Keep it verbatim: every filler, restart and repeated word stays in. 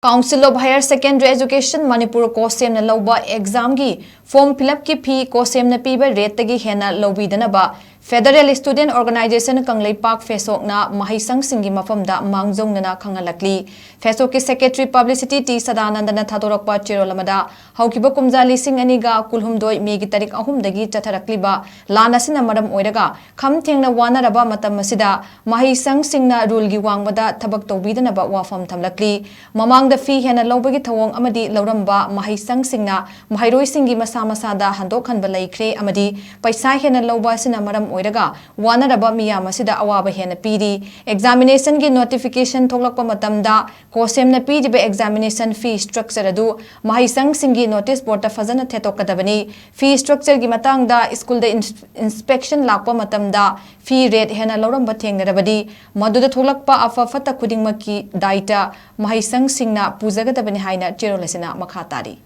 Council of Higher Secondary Education Manipur, ꯀꯣꯁꯦꯝꯅ ꯂꯧꯕ exam ꯒꯤ form fill up ꯀꯤ fee ꯀꯣꯁꯦꯝꯅ ꯄꯤꯕ rate ꯇꯒꯤ ꯍꯦꯟꯅ ꯂꯧꯕꯤꯗꯅꯕ Federal Student Organisation ꯀꯪꯂꯩꯄꯥꯛ, ꯐꯦꯁꯣꯛꯅ ꯃꯍꯩꯁꯪꯁꯤꯡꯒꯤ ꯃꯐꯝꯗ ꯃꯥꯡꯖꯧꯅꯅ ꯈꯪꯍꯜꯂꯛꯂꯤ꯫ ꯐꯦꯁꯣꯛꯀꯤ secretary publicity ꯇꯤ ꯁꯗꯥꯅꯟꯗꯅ ꯊꯥꯗꯣꯔꯛꯄ ꯆꯦꯔꯣꯜ ꯑꯃꯗ, ꯍꯧꯈꯤꯕ ꯀꯨꯝꯖꯥ ꯂꯤꯁꯤꯡ ꯑꯅꯤꯒ ꯀꯨꯟꯍꯨꯝꯗꯣꯏ ꯃꯦꯒꯤ ꯇꯥꯔꯤꯛ ꯑꯍꯨꯝꯗꯒꯤ ꯆꯠꯊꯔꯛꯂꯤꯕ ꯂꯥꯟ ꯑꯁꯤꯅ ꯃꯔꯝ ꯑꯣꯏꯔꯒ ꯈꯝ ꯊꯦꯡꯅ ꯋꯥꯅꯔꯕ ꯃꯇꯝ ꯑꯁꯤꯗ ꯃꯍꯩꯁꯪꯁꯤꯡꯅ rule ꯒꯤ ꯋꯥꯡꯃꯗ ꯊꯕꯛ ꯇꯧꯕꯤꯗꯅꯕ ꯋꯥꯐꯝ ꯊꯝꯂꯛꯂꯤ꯫ ꯃꯃꯥꯡꯗ fee ꯍꯦꯟꯅ ꯂꯧꯕꯒꯤ ꯊꯧꯑꯣꯡ ꯑꯃꯗꯤ ꯂꯧꯔꯝꯕ ꯃꯍꯩꯁꯪꯁꯤꯡꯅ ꯃꯍꯩꯔꯣꯏꯁꯤꯡꯒꯤ ꯃꯁꯥ ꯃꯁꯥꯗ ꯍꯟꯗꯣꯛꯍꯟꯕ ꯂꯩꯈ꯭ꯔꯦ ꯑꯃꯗꯤ ꯄꯩꯁꯥ ꯍꯦꯟꯅ ꯂꯧꯕ ꯑꯁꯤꯅ ꯃꯔꯝ ꯑꯣꯏꯔꯒ ꯋꯥꯅꯔꯕ ꯃꯤꯌꯥꯝ ꯑꯁꯤꯗ ꯑꯋꯥꯕ ꯍꯦꯟꯅ ꯄꯤꯔꯤ꯫ Examination ꯒꯤ notification ꯊꯣꯛꯂꯛꯄ ꯃꯇꯝꯗ ꯀꯣꯁꯦꯝꯅ ꯄꯤꯔꯤꯕ examination fee structure ꯑꯗꯨ ꯃꯍꯩꯁꯪꯁꯤꯡꯒꯤ notice board ꯇ ꯐꯖꯅ ꯊꯦꯠꯇꯣꯛꯀꯗꯕꯅꯤ꯫ Fee structure ꯒꯤ ꯃꯇꯥꯡꯗ ꯁ꯭ꯀꯨꯜꯗ ꯏꯟꯁ-, inspection ꯂꯥꯛꯄ ꯃꯇꯝꯗ fee rate ꯍꯦꯟꯅ ꯂꯧꯔꯝꯕ ꯊꯦꯡꯅꯔꯕꯗꯤ, ꯃꯗꯨꯗ ꯊꯣꯛꯂꯛꯄ ꯑꯐ ꯐꯠꯇ ꯈꯨꯗꯤꯡꯃꯛꯀꯤ ꯗꯥꯏꯇ ꯃꯍꯩꯁꯪꯁꯤꯡꯅ ꯄꯨꯖꯒꯗꯕꯅꯤ ꯍꯥꯏꯅ ꯆꯦꯔꯣꯜ ꯑꯁꯤꯅ ꯃꯈꯥ ꯇꯥꯔꯤ꯫